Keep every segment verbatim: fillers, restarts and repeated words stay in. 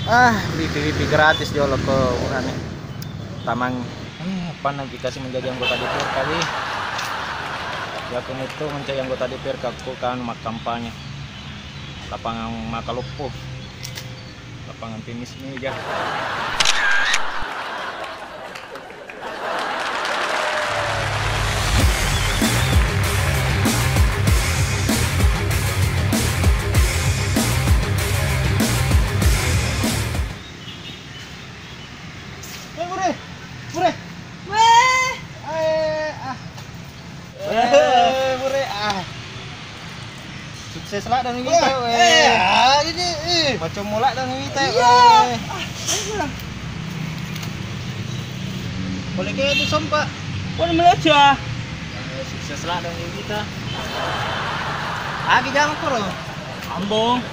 Ah, wifi-wifi gratis jolo ko urane. Tamang. Eh, panna ki kasi menjadi anggota D P R kali. Ya, aku itu mencari anggota D P R, aku kan mak kampanye. Lapangan Makaloppo. Lapangan tenis meja. Eh, Bure. Bure. Weh. Eh, ah. Eh, Bure, ah. Sukses lah dan kita, weh. Eh, ah, ini, eh. Macam mulak dan kita, iya, weh. Ah, ayo lah. Boleh ke itu sompa? Boleh melihat ya. Eh, sukses lah dan kita. Agi jam koro. Ambong.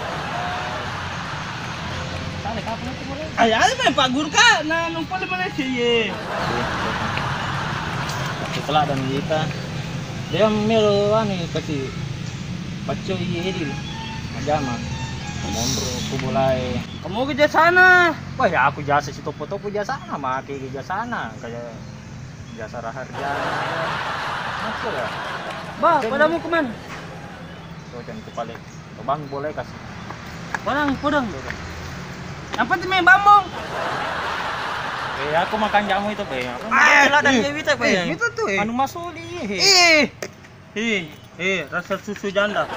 Sale, kapan itu mulai? Ay, ada main Pak Guru, Kak. Nah, numpang di Malaysia, ye. Setelah dan kita. Dia melo anu kasi pacco iye di majama. Monro ku bolai. Kamu ke sana. Wah, ya aku jasa si topo-topo jasa na, make jasa na kayak jasa raharjana. Macam ya. Bah, padamu kemana? Tuh, jangan kepalik. Bang, boleh kasih. Barang, podong. Yang penting main bambong. Eh, aku makan jamu itu, Be. Aku makan gula dan dewi teh, Be. Eh, itu tuh, eh. Anu masuli, eh. Eh, eh, eh, rasa susu janda.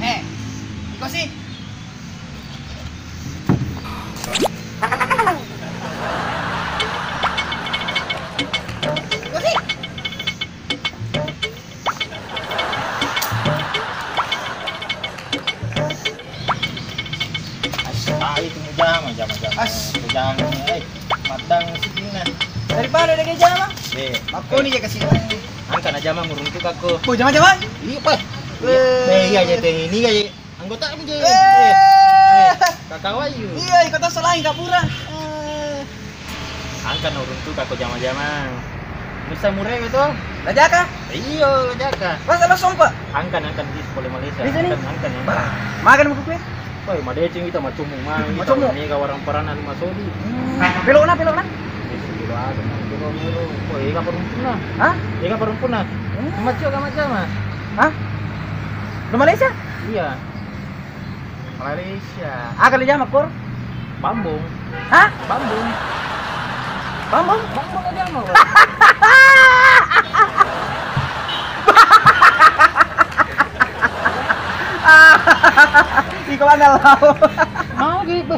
Eh, iko sih. Astaga, itu jama, jama, jama. As. Jama, eh, matang sidina. Daripada dia jama. Eh, makoni je kasih. Angka na jama muruntuk aku. Oh, jama, jama. Iya, Pak. Eh, iya, iya, teh, ini aja. Anggota mi je. Eh. Eh, eh, kakak wayu. Iya, ikut tas lain kapura. Eh. Angka na uruntuk aku jama-jama. Musa mure itu. Lajaka? Iyo, lajaka. Masa lo sompa? Angka, angka di sekolah Malaysia. Di sini? Angka, angka, angka. Bah, makan buku kue? Woi, madeceng kita macumu mang. Macumu? Ini kawaran perana lima sodi. Hmm. Pelona, pelona. Ini sih, ada mang, pelona itu. Woi, ega perempuan. Hah? Ega perempuan. Hmm. Macam, macam, mah. Hah? Lo Malaysia? Iya. Malaysia. Aga le jama, Kor? Bambung. Hah? Bambung. Bambung? Bambung aja mau. Iko mana lau? Mau gitu.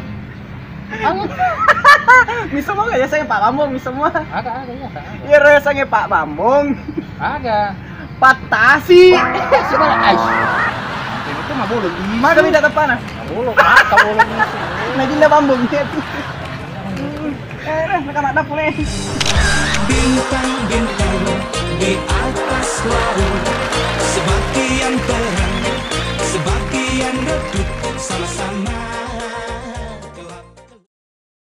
Miso mo ga ya saya Pak Bambung, miso mo. Aga, aga, iya, aga. Iya, ro ya saya Pak Bambung. Aga. Patasi. Sebelah ais. Itu mah bolong. Maga beda tepana? Mah bolong, mata bolong itu. Nah, jinda Bambung itu. Eh, eh, mereka nak dapur, eh. Bintang-bintang di atas langit.